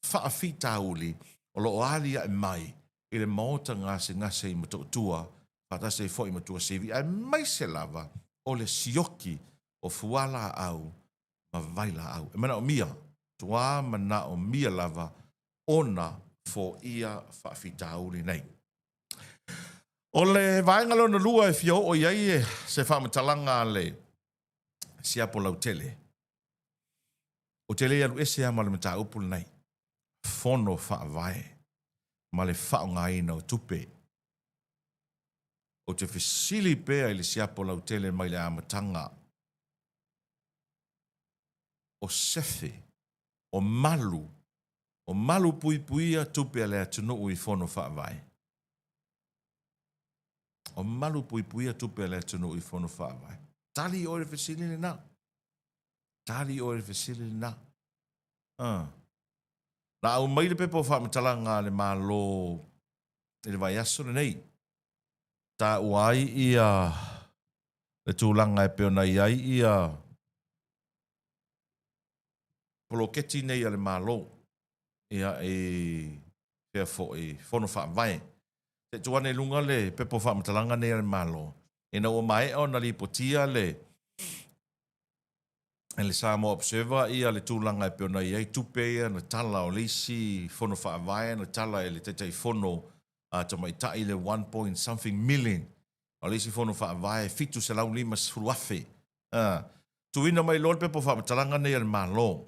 faafitauli o lo o aliae mai i le maota gasegase i Motootua faatasi ai foi ma Tuasivi aemaise lava o le sioki o fualaau ma vailaau. E manaomia, matua manaomia lava ona foia faafitauli nei. O le vaega lona lua e fia oo i ai se faamatalaga a le siapo lautele, ou te le alu ese lava ma le mataupu lenei, Fono Faavae ma le faaaogaina o tupe. Ou te fesili pea i le siapo lautele mai le amataga, o sefe, o malu, o malu puipuia tupe a le atunuu i Fono Faavae. O malu puipuia tupe a le atunuu i Fono Faavae. Tali oe i le fesili lena. Tali oe i le fesili lena. Ah. Na aumai le pepa o faamatalaga a le Malo i le vaiaso lenei, taua ai ia le tulaga e pei ona i ai ia poloketi nei a le Malo ia i fea foi Fono Faavae. Se i tuu ane i luga le pepa o faamatalaga nei a le Malo ina ua maea ona lipotia le e le Samoa Observer ia le tulaga e pei ona i ai tupe ia na tala o le isi Fono Faavae na tala e le Taitaifono a Tamaitai le one point something million o le isi Fono Faavae 750,000. A tuuina mai loa le pepa o faamatalaga nei a le Malo,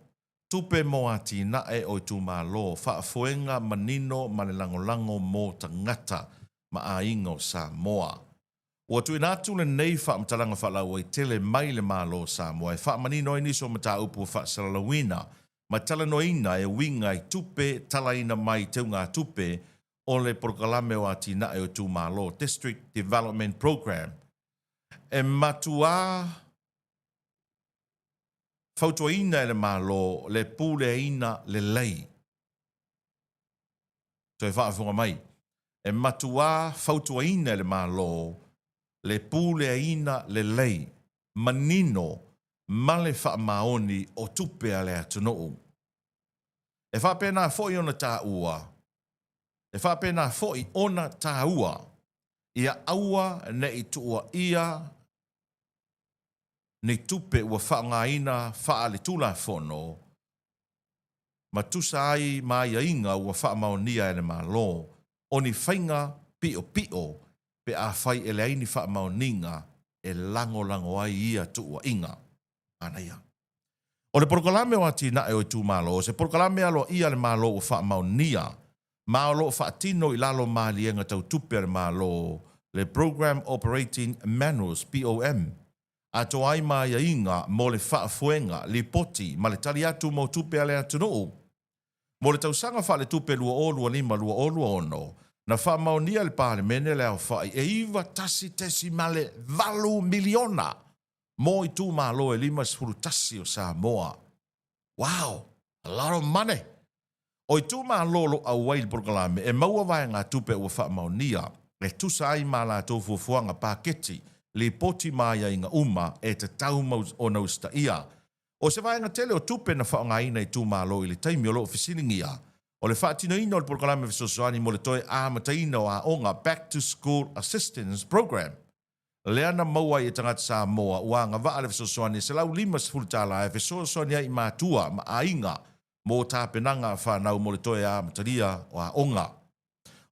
tupe mo atinae o itumalo, faafoega manino ma le lagolago mo tagata ma aiga o Samoa. Ua tuuina atu lenei faamatalaga faalauaitele mai le Malo o Samoa e faamanino ai nisi o mataupu ua faasalalauina ma talanoaina e uiga i tupe talaina mai teugatupe o le Polokalame o Atinae o Itumalo, District Development Programme. E matuā fautuaina e le Malo le puleaina lelei. Toe faafofoga mai, e matuā fautuaina e le Malo le puleaina lelei, manino ma le faamaoni o tupe a le atunuu. E faapena foi ona taua, e faapena foi ona taua ia aua ne i tuuaia ni tupe ua faaaogaina faaletulafono ma tusa ai ma aiaiga ua faamaonia e le Malo, o ni faiga piʻopiʻo pe afai e leai ni faamaoniga e lagolago ai ia tuuaiga. Manaia. O le Polokalame o Atinae o Itumalo, o se polokalame aloaia a le Malo ua faamaonia ma o lo o faatino i lalo o maliega tau tupe a le Malo, le Programme Operating Manuals, POM, atoa ai ma aiaiga mo le faafoega, lipoti ma le tali atu mo tupe a le atunuu. Mo le tausaga faaletupe 2025/2026, na faamaonia e le Palemene le aofai e $91.8 miliona mo itumalo e 51 o Samoa. Wow! A lot of money! O itumalo o lo o auai i le polokalame e maua vaegatupe ua faamaonia e tusa ai ma a latou fuafuaga paketi, lipoti ma aiaiga uma e tatau ona usitaia. O se vaega tele o tupe na faaaogaina e itumalo i le taimi o lo o fesiligia o le faatinoina o le polokalame fesoasoani mo le toe amataina o aoga Back to School Assistance Programme. Lea na maua ai e tagata Samoa ua agavaa le fesoasoani e $150 e fesoasoani ai i matua ma aiga mo tapenaga a fanau mo le toe amatalia o aoga.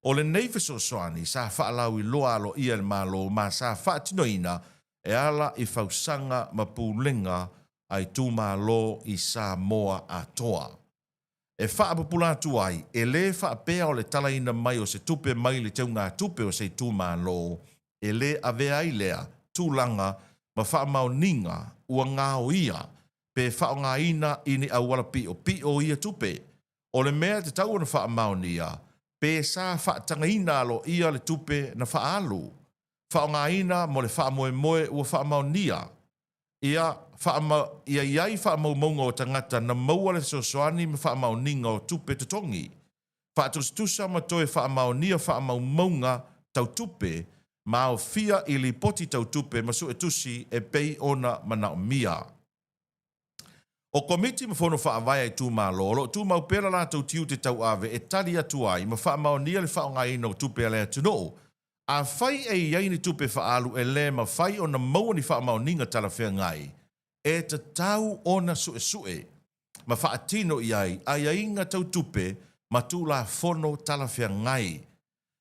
O lenei fesoasoani sa faalauiloa aloaia e le Malo ma sa faatinoina e ala i fausaga ma pulega. a itumalo i Samoa atoa. E faapupula atu ai, e lē faapea o le talaina mai o se tupe mai le teugatupe o se itumalo e lē avea ai lea tulaga ma faamaoniga ua gaoia pe faaaogaina i ni auala piʻopiʻo ia tupe. O le mea e tatau ona faamaonia, pe sa faatagaina aloaia le tupe na faaalu, faaaogaina mo le faamoemoe ua faamaonia, ia ia i ai faamaumauga o tagata na maua le fesoasoani ma faamaoniga o tupe totogi, faatusatusa ma toe faamaonia faamaumauga tau tupe ma aofia i lipoti tau tupe ma suetusi e pei ona manaomia. O Komiti ma Fono Faavae a itumalo o lo o tumau pea la latou tiute tauave e tali atu ai ma faamaonia le faaaogaina o tupe a le atunuu. Afai e i ai ni tupe faaalu e le mafai ona maua ni faamaoniga talafeagai, e tatau ona suesue ma faatino i ai aiaiga tau tupe ma Tulafono talafeagai.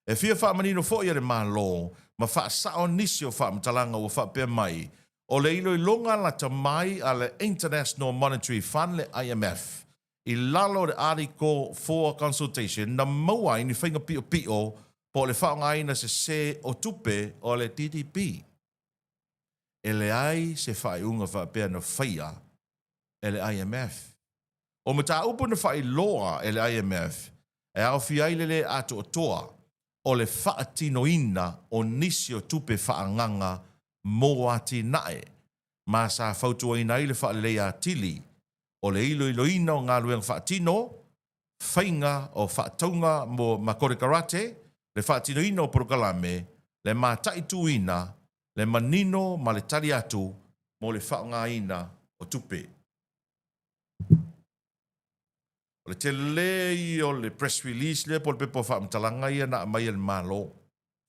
E fia faamanino foi e le Malo ma faasao nisi o faamatalaga ua faapea mai, o le iloiloga lata mai a le International Monetary Fund le IMF i lalo o le Article 4 Consultation na maua ai ni faiga piʻopiʻo po o le faaaogaina sesē o tupe o le DDB. E leai se faaiuga faapea na faia e le IMF. O mataupu na faailoa e le IMF e aofia ai le lē atoatoa o le faatinoina o nisi o tupe faaagaga mo atinae ma sa fautuaina ai le faaleleia atili o le iloiloina o galuega faatino, faiga o faatauga mo ma konekarate, le faatinoina o polokalame, le mataituina, le manino ma le tali atu mo le faaaogaina o tupe. O le tele ia o le press release lea po o le pepa o faamatalaga ia na aumai e le Malo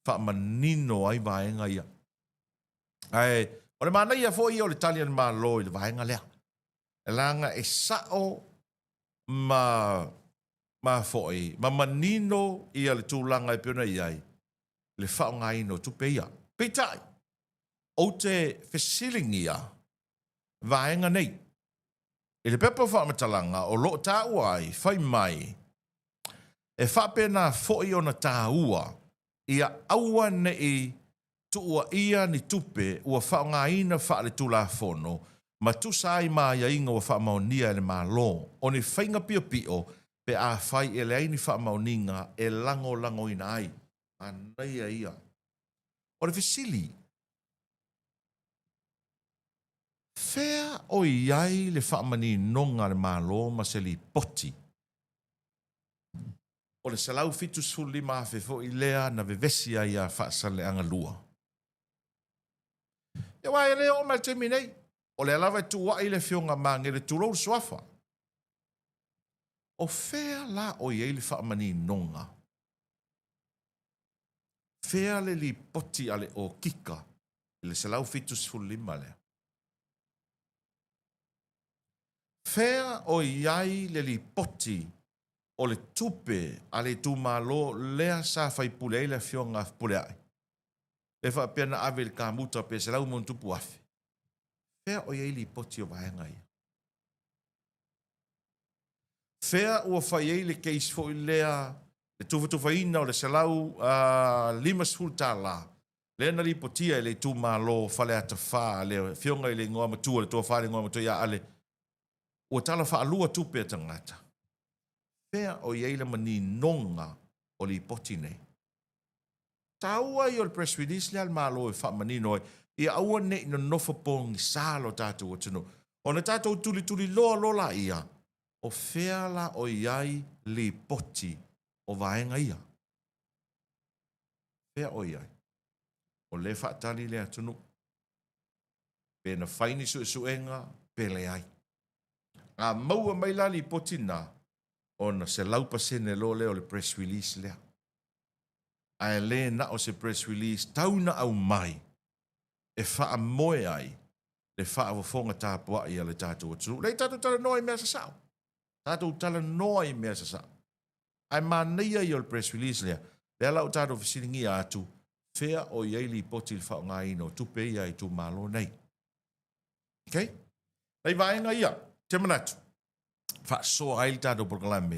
faamanino ai vaega ia. Ae o le manaia foi ia o le tali a le Malo i le vaega lea, leaga e sao ma ma foi ma manino ia le tulaga e pei ona i ai le faaaogaina o tupe ia. Peitai, ou te fesiligia vaega nei. I le pepa o faamatalaga o lo o taua ai, fai mai, E faapena foi ona taua ia aua ne i tuuaia ni tupe ua faaaogaina faaletulafono ma tusa ai ma aiaiga ua faamaonia e le Malo, o ni faiga piopio pe afai e leai ni faamaoniga e lagolagoina ai. Manaia ia. O le fesili, Fea o i ai le faamaninoga a le Malo ma se lipoti? O le 175,000 foi lea na vevesi ai ia Faasaleleaga 2. Ia aua e le oo mai i le taimi nei, o lea lava e tuuai le Afioga Magele, tulou le suafa. O fea la o i ai le faamaninoga? Fea le lipoti a le Okika i le 175 lea? Fea o i ai le lipoti o le tupe a le itumalo lea sa faipule ai le Afioga a Fepuleai, lea faapea na ave i le kamuta pe $100+,000? Fea o i ai lipoti o vaega ia? Fea ua fai ai le case foi lea, le tufatufaina o le $150 lea na lipotia e le itumalo o Faleata 4, le afioga i le igoa matua, le tofa i le igoa matua ia Ale, ua tala faalua tupe a tagata. Fea o i ai le maninoga o lipoti nei? Taua ia o le press release lea a le Malo e faamanino ai, ia aua ne i nonofo pogisa lo tatou atunuu. Ona tatou tulituliloa loa laia, o fea la o i ai lipoti o vaega ia? Fea o i ai? O lea e faatali le atunuu. Pe na fai ni suesuega pe leai. A maua mai la lipoti na, ona 100% loa lea o le press release lea. Ae le na o se press release tau na aumai e faamoe ai le faafofoga tapuai a le tatou atunuu. Lea tatou talanoa i mea sasao. Tatou talanoa i mea sasao. Ae manaia ia o le press release lea, lea la ua tatou fesiligia atu, fea o i ai lipoti i le faaaogaina o tupe ia a itumalo nei. Okay? Nai vaega ia, te manatu, faasoa ai le tatou polokalame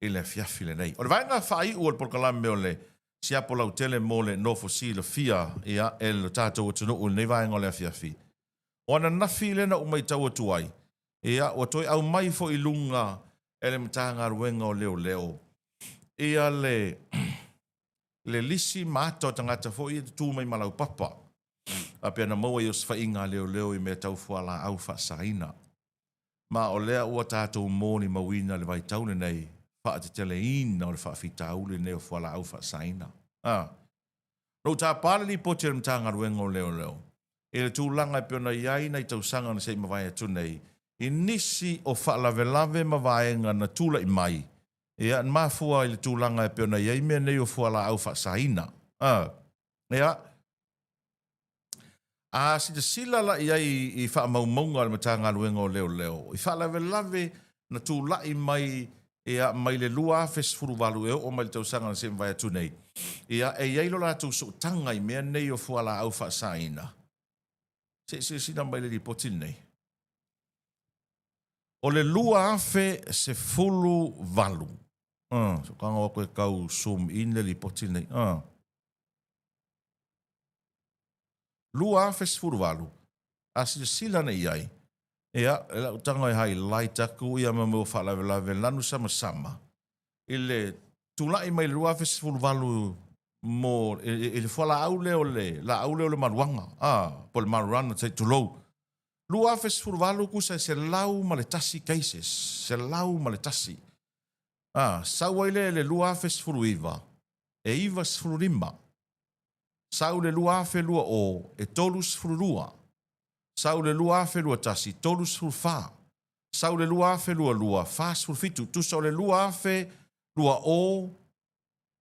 i le afiafi lenei. O le vaega faaiu o le polokalame o le siapo lautele mo le nofo silafia ia, e le tatou atunuu i lenei vaega o le afiafi. O ananafi lea na ou matau atu ai, ia, ua toe aumai foi i luga e le Matagaluega o Leoleo ia le, le lisi ma ata o tagata foi ia tutu mai ma laupapa faapea na maua i osofaiga a leoleo i mea tau fualaau faasaina. Ma o lea ua tatou molimauina le vaitau lenei faateteleina o le faafitauli lenei o fualaau faasaina. A. Na ou tapa le lipoti a le Matagaluega o Leoleo i le tulaga e pei ona i ai nai tausaga na se i mavae atu nei i nisi o faalavelave ma vaega na tulai mai, ia, na mafua i le tulaga e pei ona i ai mea nei o fualaau faasaina. A. Ia, a silasila la i ai i faamaumauga a le Matagaluega o Leoleo i faalavelave na tulai mai ia mai le 2018 e oo mai le tausaga na se i mavae atu nei, ia e i ai lo latou sootaga i mea nei o fualaau faasaina. Se i silasila mai i le lipoti lenei. O le 2018, se i tago atu e tau zoom in le lipoti lenei. 2018, a silasila nei i ai, ia, e lau tago e highlight atu ia mea o faalavelave lanu samasama i le tulai mai le 2018 mo i le fualaau lea o le laau lea o le maluaga, a, po o le marijuana se i tulou. 2018 tusa e 101 cases, 101. A, sau ai lea i le 2019, e 95. Sau le 2020 e 32, sau le 2021 34, sau le 2022 47, tusa o le 2020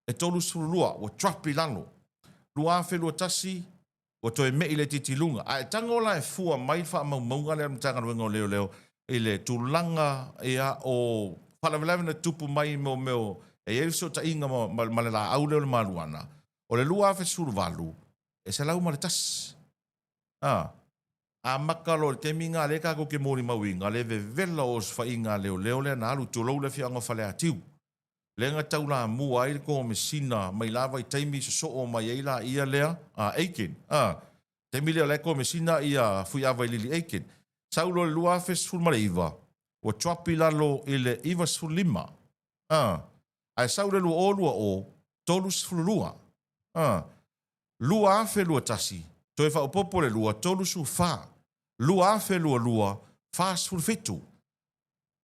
e 32 ua drop i lalo. 2021 ua toe me'i laitiiti i luga. Ae tago la e fua mai le faamaumauga lea a le Matagaluega o Leoleo i le tulaga ia o faalavelave na tutupu mai mo mea o e i ai le fesootaiga ma le laau lea o le maluana. O le 2018, e 101. A, amata loa i le taimi lena lea tatou te molimauina le vevela o osofaiga a leoleo lea na alu, tulou le afioaga o Faleatiu, lea na taulamua ai le Komesina mai la vaitaimi sosoo mai ai laia lea a Aiken. A, taimi lea o la e Komesina ia Fuiava i Lili Aiken. Sau loa i le 2019, ua drop i lalo i le 95. A, ae sau le 2020, 32. A, 2021, toe faaopoopo le 2, 34. 2022, 47.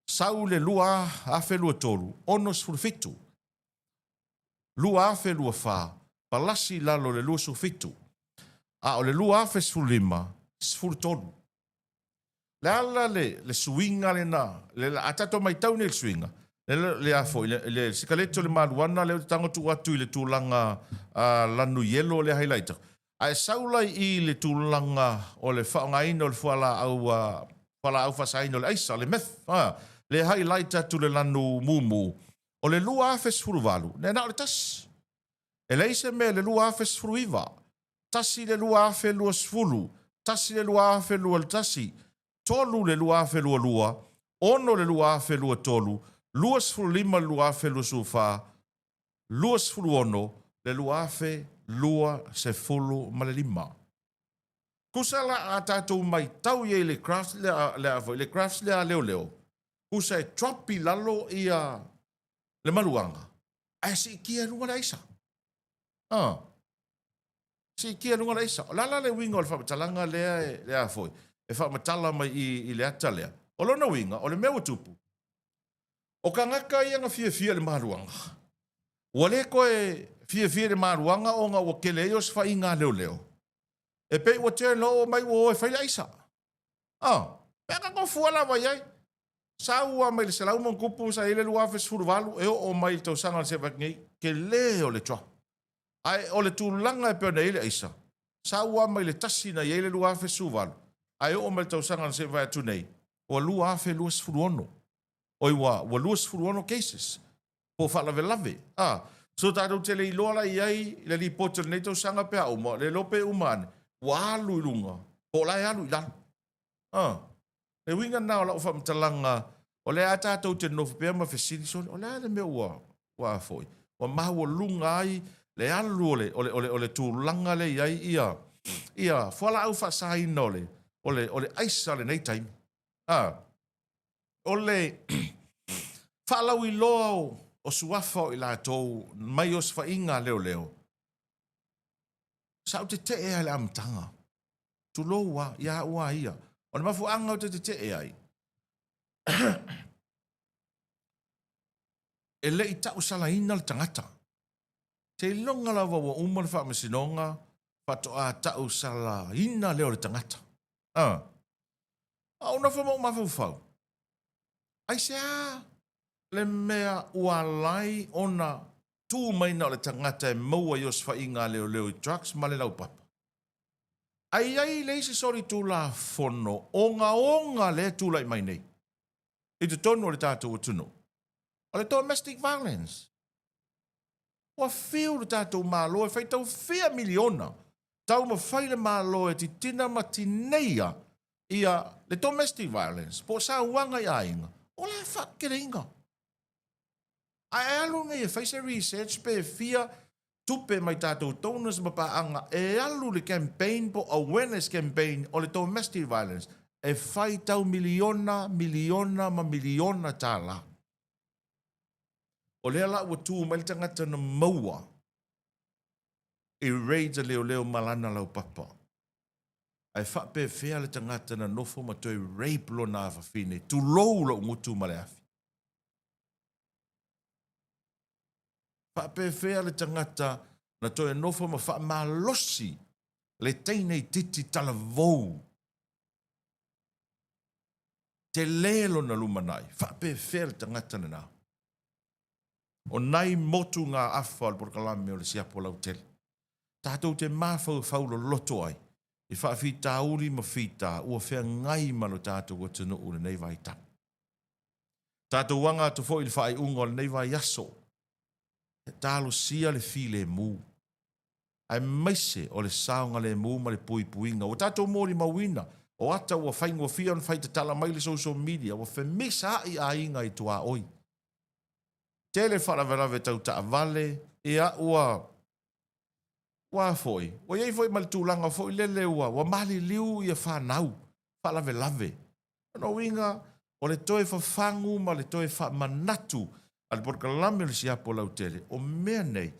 Sau le 2023, 67. 2024, palasi i lalo le 27. A o le 2015, 13. Le a la le, le suiga lena, le, a tatou matau nei i le suiga, le, le a foi, le, le sikaleti o le maluana lea ou te tago tuu atu i le tulaga uh, lanu yellow lea highlight aku. Ae sau la i le tulaga o le faaaogaina o le fualaau, uh, fualaau faasaina o le aisa, le meth, uh, le highlight atu le lanu mumu, o le 2018, ne na o le tasi. E leai se mea i le 2019, tasi le 2020, tasi le 2021, tolu le 2022, ono le 2023, 25 le 2024, 26 le 2025. Tusa la a tatou maitau i ai i le graphs lea, lea foi, le graphs lea a leoleo, tusa e drop i lalo ia le maluaga, ae siitia i luga le aisa. Ah. Siitia i luga le aisa. O le a la le uiga o le faamatalaga lea e, le a foi, e faamatala mai i, i le ata lea? O lona uiga, o le mea ua tupu, o tagata ia na fiafia i le maluaga, ua le toe fiafia i le maluaga ona ua tele ai osofaiga a leoleo, e pei ua turn over mai ua o e fai le aisa. Ah, pe a tatou fua lava i ai, sau lava mai le 100 ma tupu sa i ai le 2018 e oo mai i le tausaga na se'e atu nei, tele o le drop. Ae o le tulaga e pei ona i ai le aisa, sau lava mai le tasi na i ai le 2018, ae oo mai le tausaga na se'e vae atu nei, ua 2026. Oi ua, ua 26 cases po o faalavelave. A, so tatou te le iloa la i ai i le lipoti o lenei tausaga pe a uma, le iloa pe uma ane, ua alu i luga, po o la e alu i lalo. A. Le uiga lena o lau faamatalaga, o lea lava tatou te nofo pea ma fesili sole, o le a le mea ua, ua a foi, ua maualuga ai le alu o le, o le, o le, o le tulaga lea i ai ia, ia fualaau faasaina o le, o le, o le aisa i lenei taimi. A, o le faalauiloa o, o suafa o i latou mai osofaiga a leoleo, sa ou tetee lava i le amataga. Tulou a, ia au a ia. O le mafuaaga ou te tetee ai, e le i tausalaina le tagata. Seiloga lava ua uma le faamasinoga faatoa tausalaina lea o le tagata. A. A ou nofo ma ou mafaufau, aisea le mea ua ala ai ona tu mai na o le tagata e maua i osofaiga a leoleo i drugs ma le laupapa? Ae i ai le isi solitulafono ogaoga lea e tulai mai nei i totonu o le tatou atunuu, o le domestic violence. Ua fiu le tatou Malo e faitau fia miliona taumafai le Malo e titina ma tineia ia le domestic violence po o sauaga i aiga, o le a faakeleina. Ae alu nei e fai se research pe fia tupe mai tatou donors ma paaga e alu le campaign po awareness campaign o le domestic violence e fai tau miliona, miliona ma miliona tala. O lea la ua tu mai le tagata na maua i raids a leoleo ma lana laupapa. Ae faapefea le tagata na nofo ma toe rape lona afafine, tulou lou gutu ma le afi. Faapefea le tagata na toe nofo ma faamalosi le teine itiiti talavou? Tele lona lumanai. Faapefea le tagata lena? O nai motu ngā afa o le polokalame o le siapo lautele. Tatou te mafaufau loloto ai i faafitauli ma fita ua feagai ma lo tatou atunuu i lenei vaitau. Tatou aga atu foi i le faaiuga o lenei vaiaso, e talosia le filemu, aemaise o le saogalemu ma le puipuiga. Ua tatou molimauina, o ata ua faigofie ona fai tatala mai le social media, ua femisaai aiga i tuaoi. Tele faalavelave tau taavale, ia ua ua a foi, ua i ai foi ma le tulaga foi lele ua ua maliliu ia fanau, faalavelave. O lona uiga, o le toe fafagu ma le toe faamanatu a le polokalame o le siapo lautele, o mea nei,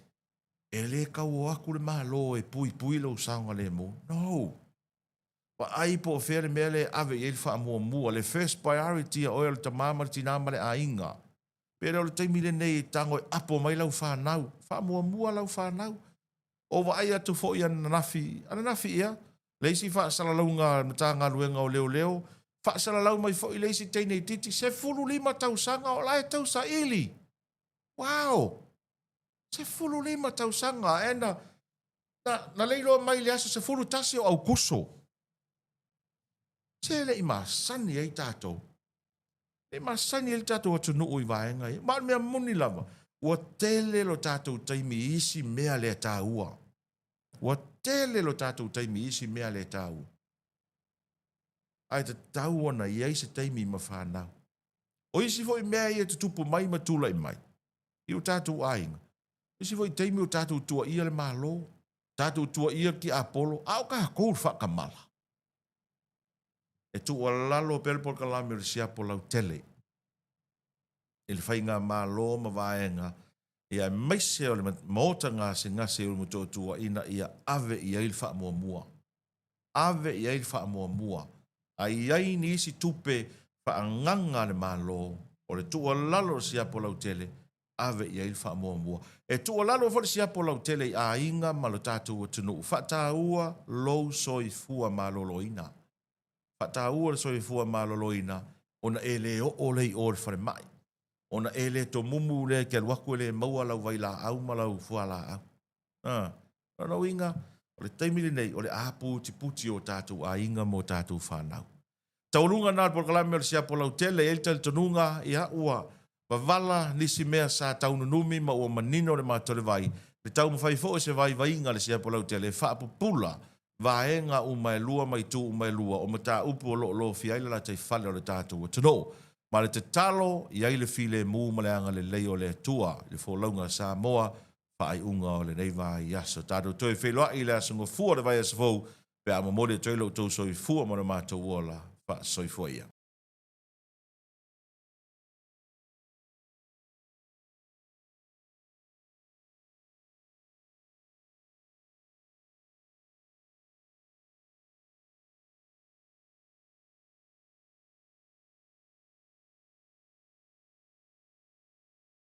e le tau o atu le Malo e puipui lou saogalemu. No! Vaai po o fea le mea lea e ave i ai le faamuamua, le first priority a oe o le tama ma le tina ma le aiga. Pe le o le taimi lenei e tago e apo mai lau fanau, faamuamua lau fanau. O vaai atu foi ananafi, ananafi ea, le isi faasalalauga a le Matagaluega o Leoleo, faasalalau mai foi le isi teine itiiti, 15 tausaga o la e tausaili. Wow! 15 tausaga, ae na, na, na leiloa mai i le aso 11 o Aukuso. Se le i masani ai tatou. E masani ai le tatou atunuu i vaega ia. Ma o le mea moni lava, ua tele lo tatou taimi i isi mea le taua. Ua tele lo tatou taimi i isi mea le taua. Ae tatau ona i ai se taimi ma fanau. O isi foi mea ia e tutupu mai ma tulai mai i o tatou aiga, o isi foi taimi ua tatou tuuaia le Malo, tatou tuuaia le tiapolo, a o tatou le faatamala. E tuualalo pea le polokalame o le siapo lautele i le faigamalo ma vaega ia aemaise o le Maota Gasegase i Ulumotootua ina ia ave i ai le faamuamua. Ave i ai le faamuamua. A i ai nisi tupe faaagaga a le Malo, o le tuualalo o le siapo lautele, ave i ai le faamuamua. E tuualalo foi le siapo lautele i aiga ma lo tatou atunuu, faataua lou soifua maloloina. Faataua le soifua maloloina ona e le oo lea i o i le falemai, ona e le tomumu lea e te alu atu e le maua lau vailaau ma lau fualaau. A, o lona uiga, o le taimi lenei, o le a putiputi o tatou aiga ma o tatou fanau. Taualuga na o le polokalame o le siapo lautele, e i ai le talitonuga, ia, ua vavala nisi mea sa taununumi ma ua manino le mata o le vai, le taumafai foi o se vaivaiga a le siapo lautele e faapupula. vaega uma e lua ma itu uma e lua o mataupu o lo o lofia ai le lataifale o le tatou atunuu. Ma le tatalo, i ai le filemu ma le agalelei o le Atua i le folauga a Samoa, faaiuga o lenei vaiaso. Tatou toe feiloai i le Aso Gafua o le vaiaso fou pe a momoli atu ai lo outou soifua ma lo matou ola. Faasoifua ia.